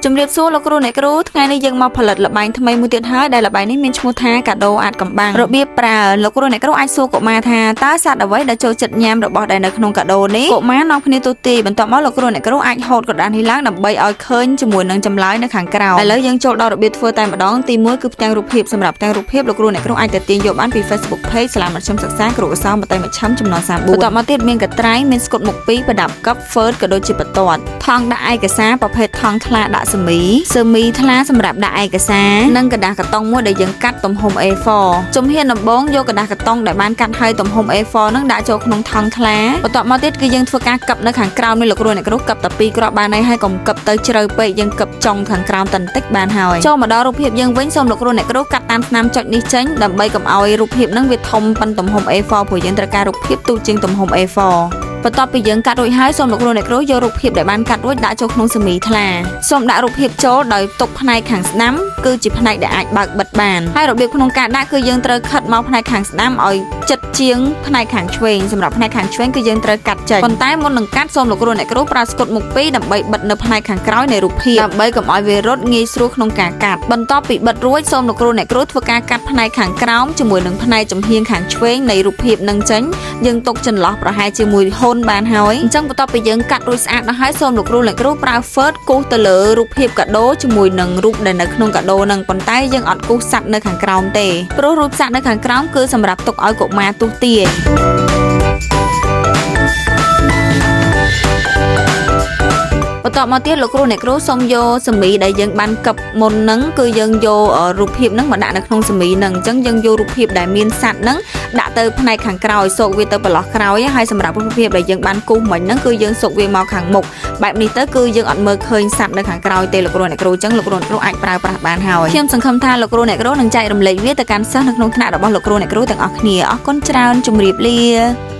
ជំរាបសួរលោកគ្រូអ្នកគ្រូថ្ងៃនេះយើងមកផលិតល្បែងថ្មីមួយទៀតហើយដែលល្បែងនេះមានឈ្មោះថាកាដូអាចកំបាំងរបៀបប្រើលោកគ្រូអ្នកគ្រូអាចសួរកុមារថាតើសត្វអ្វីដែលចូលចិត្តញ៉ាំរបស់ដែលនៅក្នុងកាដូនេះកុមារនាំគ្នាទូទីបន្ទាប់មកលោកគ្រូអ្នកគ្រូអាចហូតក្រដាសនេះឡើងដើម្បីឲ្យឃើញជាមួយនឹងចម្លើយនៅខាងក្រោមឥឡូវយើងចូលដល់របៀបធ្វើតែម្ដងទី1គឺផ្ទាំងរូបភាពសម្រាប់ផ្ទាំងរូបភាពលោកគ្រូអ្នកគ្រូអាចទៅទាញយកបានពី Facebook Page សាលាមធ្យមសិក្សាគ្រូឧស្សាហ៍មតីមជ្ឈិមចំនួន34បន្ទាប់មកទៀតមានកត្រៃមានស្កុតមុខពីរប្រដាប់កឹបហ្វឺតក៏ដូចជាបន្ទាត់ថង់ដាក់ឯកសារប្រភេទថង់ថ្លាដាក់សមីសមីថ្លាសម្រាប់ដាក់ឯកសារនិងក្រដាសកាតុងមួយដែលយើងកាត់ទំហំ A4 ជំហានដំបូងយកក្រដាសកាតុងដែលបានកាត់ឲ្យទំហំ A4 នឹងដាក់ចូលក្នុងថង់ថ្លាបន្ទាប់មកទៀតគឺយើងធ្វើការកឹបនៅខាងក្រោមនេះលោកគ្រូអ្នកគ្រូកឹបតែពីរគ្រាប់បានហើយហើយកុំកឹបទៅជ្រៅពេកយើងកឹបចុងខាងក្រោមតែបន្តិចបានហើយចូលមកដល់រូបភាពយើងវិញសូមលោកគ្រូអ្នកគ្រូកាត់តាមស្នាមចុចនេះចេញដើម្បីកុំឲ្យរូបភាពនឹងវាធំប៉ុនទំហំ A4 ព្រោះយើងត្រូវការរូបភាពទូជាងទំហំ A4 បន្ទាប់ពីយើងកាត់រួចហើយសូមលោកគ្រូអ្នកគ្រូយករូបភាពដែលបានកាត់រួចដាក់ចូលក្នុងសមីថ្លាសូមដាក់រូបភាពចូលដោយទុកផ្នែកខាងស្ដាំគឺជាផ្នែកដែលអាចបើកបិទបានហើយរបៀបក្នុងការដាក់គឺយើងត្រូវខិតមកផ្នែកខាងស្ដាំឲ្យចិត្តជាងផ្នែកខាងឆ្វេងសម្រាប់ផ្នែកខាងឆ្វេងគឺយើងត្រូវកាត់ចេញប៉ុន្តែមុននឹងកាត់សូមលោកគ្រូអ្នកគ្រូប្រើស្កុតមុខពីរដើម្បីបិទនៅផ្នែកខាងក្រោយនៃរូបភាពដើម្បីកុំឲ្យវារត់ងាយស្រួលក្នុងការកាត់បន្ទាប់ពីបិទរួចសូមលោកគ្រូអ្នកគ្រូធ្វើការកាត់ផ្នែកខាងក្រោមជាមួយនឹងផ្នែកចំហៀងខាងឆ្វេងនៃរូបភាពនឹងចេញយើងទុកចន្លោះប្រហែលជាមួយហ៊ុនបានហើយអញ្ចឹងបន្ទាប់ពីយើងកាត់រួចស្អាតដល់ហើយសូមលោកគ្រូអ្នកគ្រូប្រើ ហ្វឺតគូសទៅលើរូបភាពកាដូជាមួយនឹងរូបដែលនៅក្នុងកាដូនឹងប៉ុន្តែយើងអត់គូសសត្វនៅខាងក្រោមទេព្រោះរូបសត្វនៅខាងក្រោមគឺសម្រាប់ទុកឲ្យកុមារទស្សន៍ទាយ បន្ទាប់មកទៀតលោកគ្រូអ្នកគ្រូសូមយកសមីដែលយើងបានកឹបមុនហ្នឹងគឺយើងយករូបភាពហ្នឹងមកដាក់នៅក្នុងសមីហ្នឹងអញ្ចឹងយើងយករូបភាពដែលមានសត្វហ្នឹងដាក់ទៅផ្នែកខាងក្រោយសូកវាទៅប្រឡោះក្រោយហើយសម្រាប់រូបភាពដែលយើងបានគូសមិញហ្នឹងគឺយើងសូកវាមកខាងមុខបែបនេះទៅគឺយើងអត់មើលឃើញសត្វនៅខាងក្រោយទេលោកគ្រូអ្នកគ្រូអញ្ចឹងលោកគ្រូអ្នកគ្រូអាចប្រើប្រាស់បានហើយខ្ញុំសង្ឃឹមថាលោកគ្រូអ្នកគ្រូនឹងចែករំលែកវាទៅកាន់សិស្សនៅក្នុងថ្នាក់របស់លោកគ្រូអ្នកគ្រូទាំងអស់គ្នាអរគុណច្រើនជម្រាបលា។